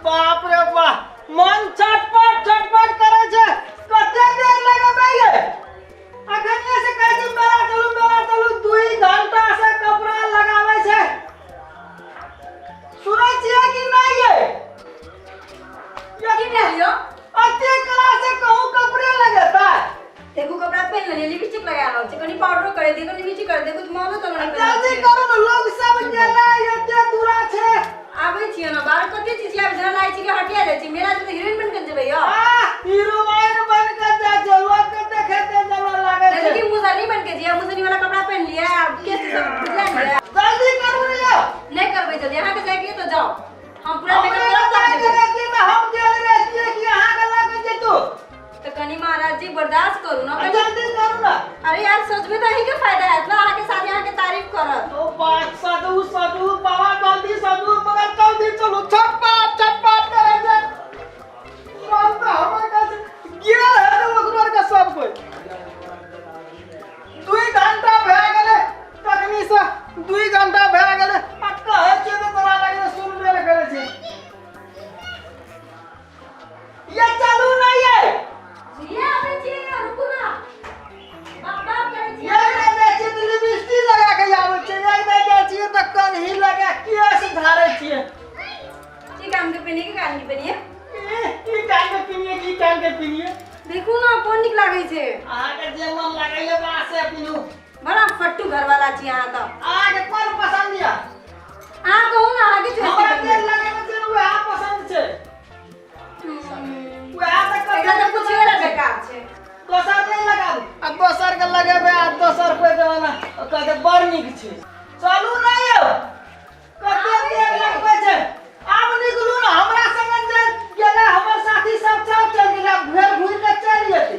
बाप रे बाप, मन छटपट छटपट करे छै। कते देर लगेबै ये? अखनिये से कहै छै मेला चलू मेला चलू, 2 घंटा से कपड़ा लगाबै छै। सुनै छियै कि नहि ये? की भेल यौ? अते कला से कहूँ कपड़े लगेता। देखू, कपड़ा पहिन लेलियै, लिपस्टिक लगा रहल छै, कनि पाउडरो करे दियौ, कनि बिची कर दियौ, कुछ मोनो तऽ नहि। जल्दी करू ने, लोग सब गेलै, एते दूरा छै। आबै छियै ने, बाहर कते चीज आबै छै, लागै छै कि हटिया जाइ छै। मेला छै तऽ हीरोइन बनि कऽ जेबै यौ। आ हीरोइन बन के जाइ छै, लोग के देखे के जमा लागै जैसे छै। कि मुसहरी बन के जिया, मुसहरी वाला कपड़ा पहन लिया, केस सब खुजला लिया। जल्दी करू ने यौ। नहीं करबै जल्दी, अहाँके जाइके तऽ जाउ, हम पूरा हमरा मेकअप करब तब जाय के जेबै। रहतियै तऽ हम गेल रहतियै कि अहाँके लग जेतू? तऽ कनि महाराज जी बर्दाश्त करू ने कनि। जल्दी करू ने। अरे यार, सोचबे तऽ अहींके फायदा हैत ने, अहाँके साथ अहाँके तारीफ करत। तो बात सजू सजू बाबा, जल्दी सजू, मगर जल्दी चलू। छटपट छटपट करे छै मन तऽ हमर कहै छै गेल है तऽ ओकरो आरके सब कोइ। 2 घंटा भए गेलै तखनी से, 2 घंटा भए गेलै आ कहै छियै तऽ तोरा लगै सुनबे नहि करै छै। ये चलू नहीं ये। ये आबै छियै यौ, रुकू ना, बाप बाप करै छियै। एक नहि जाइ छियै तऽ लिपस्टिक लगा के आबै छियै, एक नहि जाइ छियै तऽ कन्ही लगा केस धारै छियै। की काम के पहिनिए, की काम के पहिनिए? की कान के पिनिए, की कान के पिनिए? देखू ने, कोन नीक लागै छै? अहाँके जे मन लागैए बा से पिनू। बड़ा फट्टू घरवाला छी अहाँ तऽ। अहाँके कोन पसन्द यऽ? अहाँ कहू ने, अहाँके चॉइस। हमरा जे लगैमे छै वएह पसन्द छै, वएह तऽ। एकरा तऽ पुछियो ला बेकार छै। दोसर नहि लगाबू आ दोसर के लगेबै आ दोसर कोइ जमाना कहते बड़ नीक छै। चलू ने यौ, कते देर लगबै छै? आब निकलू ने। हमरा संग जे गेलै हमर साथी सब, सब चलि गेलै, आब फेर घुरि कऽ चलि जेतै।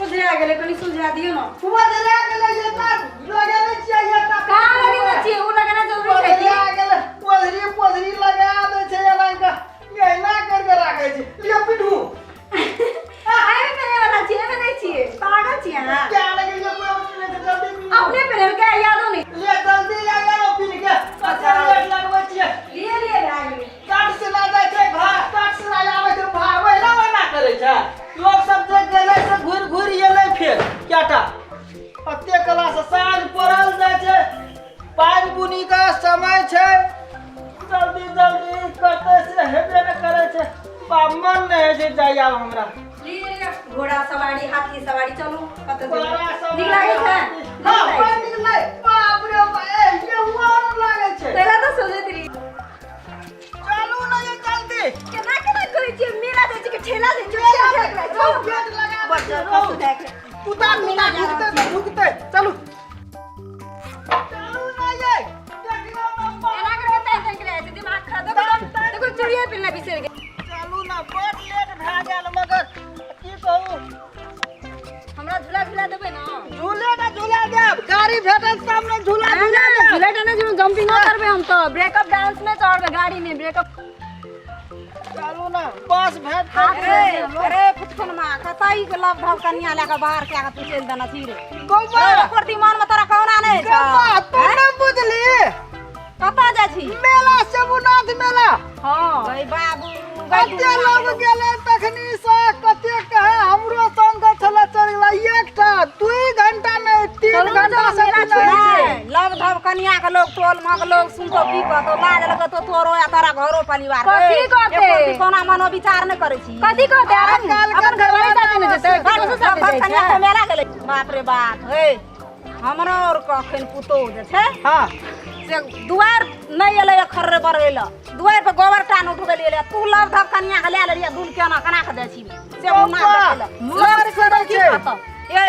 उझरा गेलै, कनि सुलझा दियौ ने। उजरा गेलै, एता लगेने छियै एता। कहाँ लगेने छियै? ओ लगेना जरूरी छै की? उजरा गेलै, पोझरी पोझरी लगा दै छै, एना कऽ एना करि कऽ राखै छै। लिअ पिन्हू। एहिमे पहिरे वाला छियै, एहिमे नहि छियै। पागल छियै अहाँ। क्या लगे ये कोई नहीं छै, जल्दी पिन्हू। अपने पहिरल के यादो नहि। ले जल्दी आ गेलो पिन्ह के, कते लेट लगबै छियै? लिए लिए, भए गेलै। काट से ना जाइ छै घर, काट से ना आबै छै बाहर, ओहिना ओहिना करै छै। लोग सब जे गेलै से घुरि घुरि एलै फेर कएटा। अते कला से साँझ पड़ल जाइ छै, पानि बुनी के समय छै, जल्दी जल्दी करते से हेबे नहि करै छै। बाप, मन नहि होइ छै जाइ आब हमरा। लिए लिए, घोड़ा सवारी, हाथी सवारी, चलू कतऽ जेबै? बड़ा सवारी। नीक लागै छै? हँ, बड़ नीक लागै। बाप रे बाप, ए, ये हुआ लागै छै। पहला तऽ सोचैत रही। चलू ने ये जल्दी। केना केना करै छियै? मेला जाइ छियै कि ठेला जाइ छियै? ठेला जाइ छियै। गेट लगा बड़ दै कष्ट छियै। भए गेल। कुत्ता कुत्ता ढुकतै तऽ ढुकतै। चलू चलू ने ये, देखियौ ने बाप। एना करबै तैं तैं के जाइ छै, दिमाग खराब। देखो देखो, चूड़िये पिन्हना बिसरि गेल। चलू ने, बड़ लेट भए गेल, मगर की कहू। हमरा झूला झूला देबै ने? झूले ने झूला देब, गाड़ी भेटल तब ने झूला झूला देब। झूला ने झूला, जंपिंग करबै हम तऽ, ब्रेकअप डांस में चढ़बै गाड़ी में ब्रेकअप। चलू ने, बस भेट। अरे अरे फुटकनमा, कतई के लव धव कनिया लए के बाहर के तू चलि देना छी रे? गौवा। ओकर दिमाग में तोरा कौना नहि छौ? गौवा, तू नहि बुझली। कतऽ जाइ छी? मेला, शिवनाथ मेला। हँ गई बाबू। कते लोग गेलै तखनी से, कते कहे हमरो संग छलै, चलि गेलै। एकटा 2 घंटा नहि, 3 चलू ने, घंटा चलू, से मेला नहि छोड़ि छै। छै। लव धव कनिया के लोग, टोल मक लोग सुनतो की कहतो? लाज लगतो तोरो या तोरा घरो परिवार के? कथी कहतै? एको रत्ती कोना मनो विचार नहि करै छी। कथी कहतै? अपन आजकल के अपन घरवाली साथे ने जेतै, बड़ दोसर साथे लव जाइ कनिया छै। के मेला गेलै। बाप रे बाप, हे हमरो और कखन पुतोह जे छै से दुआर नहि एलै, खर्रे बरबै लए दुआर पर गोबर टान उठबै लए। तू लव धव कनिया के लए लेलियै, दून केना केना के जाइ छी से मुन्ना बाबा, देखै लए। मार लोग सुनतौ करै की छै। कहतौ? ए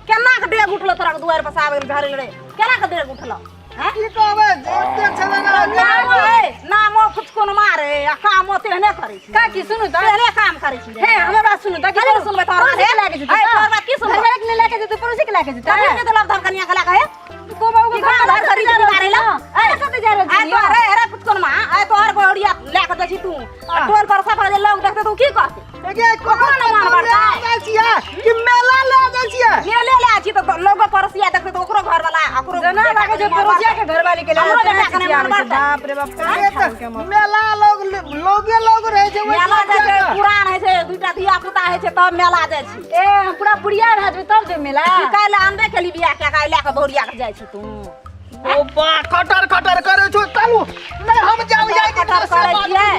केना के डेग उठलो तोरा के दुआर पर आबै लए रे? केना के डेग उठलो हैं? की कहबै, एते छलै ने। नामो हे, नामो फुचकुन मारे आ कामो तेहने करै छी। काकी, सुनू तऽ। तेहने काम करै छी रे। हे, हमर बात सुनू तऽ। कथी सुनबै तोहर बात? पड़ोसी के लए के जेतै। हे, तोहर बात की सुनबै? घरवाला के नहि लए के जेतै, पड़ोसी के लए के जेतै। कथी के लव धव कनिया के लए के हे? को बाबू के की घर घर खरीद जा रहल मारे छी ला? ना? ए, कतऽ जा रहल आय छी? तोहर रे, अरे फुचकुन मा, आय तोहर बहुरिया लए के जाइ छी तू आ टोल पर सब जे लोग देखते तू की कहते? एगे ककरो ने मान बढ़तै। जाइ छियै कि मेला लए जाइ छियै? मेले ले छी तऽ लोगो पड़ोसिया देखते तऽ ओकरो घर वाला ओकरो जेना लागै छै पड़ोसिया के घरवाली के लए हमरो बेटा के कने मन चिचियाबै छै, बढ़तै। बाप रे बाप अरे कान तऽ के हमर। मेला लोग लोगे लोग रहै छै ओहि मेला जाइ छै जगह। पुरान होइ छै दूटा धिया पुता होइ छै तब मेला जाइ छै। ए हम पूरा बुढ़िया भए जेबै तब जेबै मेला। की काल्हि आनबे केली बियाह कए कऽ लए कऽ बहुरिया के जाइ छी तू। ओ बा खटर खटर करै छौ, चलू नहि हम जाउ जाइ के खटर करै छियै।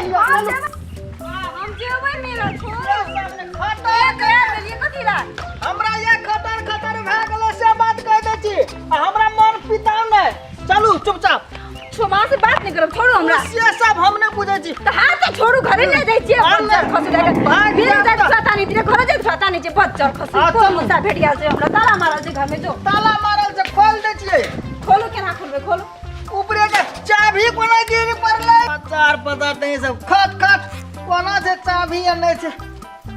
हम जेबै मेला छोड़ू। खटर तैयार भेलियै कथी ला? हमरा ये खटर खटर भए गेलै से बात कहि दै छी आ हमरा मन पिताउ नहि, चलू चुपचाप। छो माँ से बात नहीं करब, छोड़ू हमरा। से सब हम नहि बुझै छी। तऽ हाथ तऽ छोड़ू, घरे नहि जाइ छियै। हम बच्चर खसी लए कऽ। भाग बिना जायब जाइ तऽ। पता नहि छै, घरे जाइ पता नहि छै, बच्चर खसी। आ, कोन चलू। मुद्दा भेट गेल छै हमरा? ताला मारल छै घरमे, जो। ताला मारल छै, खोल दै छियै। खोलू, केना खोलबै? खोलू। ऊपरे के चाभी कोना गिर पड़लै, चार पता नहीं सब खट खट कोना छै, चाभी आनै छै।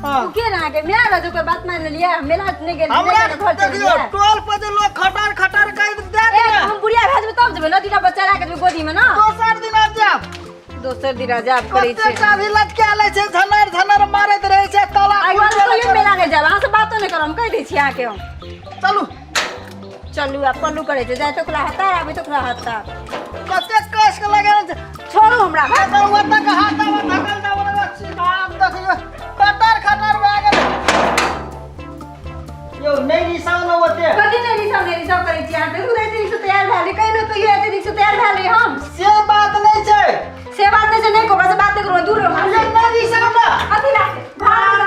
हाँ। उ के रहा के माय रह ओकर बात मान लेलियै, हम मेला नहि गेलियै। हमरा घर चलि देखियौ गेलियै। टोल पर जे लोग खटर खटर कहि दे ए, दे। हम बुढ़िया भए जेबै तब जेबै ने, दूटा बच्चा लए कऽ जेबै गोदीमे ने। दोसर दिन आबि जायब। दोसर दिन जायब करै कते छै। चाभी लटका लै छै, झनर झनर मारैत रहै छै ताला। आइ खुलि बार गेलै। कहियो मेला नहि जायब, अहाँ से बातो नहि करब, हम कहि दै छी अहाँके हम। चलू। चलू, आब पल्लू करै छै, जाइ तो ओकरा हतार, आबै तो ओकरा हतार। कते कस के लगेने छै। छोड़ू हमरा। एकर ओतऽ के हाथ आब धकल दाबल आब देखियौ खटर खटर भए गेलै। यौ नहि रिसाउ ने ओते। कथी नहि रिसाव, नहि रिसाव करै छी अहाँ? देखू तऽ एते नीकसँ तैयार भेल रही, कहिनो कहियो एते नीकसँ तैयार भेल रही हम। से बात नहि छै। से बात नहि छै, नहि ओकरा से बात नहि करू, दूर रहू। अरे नहि रिसाउ ने। कथी लागे भाग।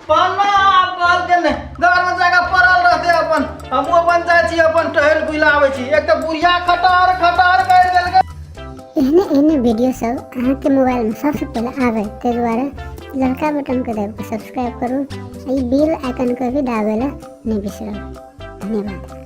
पन्ना आब कहलकै नहि, घरमे जाकऽ पड़ल रहतै अपन, हमहूँ अपन जाइ छी, अपन टहल बुलि आबै छी। एक तऽ बुढ़िया खटर खटर करि देलकै। एहने एहने वीडियो सब अहाँके मोबाइलमे सबसँ पहिले आबै ताहि दुआरे ललका बटनके दाबि कऽ सब्सक्राइब करू आ ई बेल आइकनके भी दाबै लए नहि बिसरब। धन्यवाद।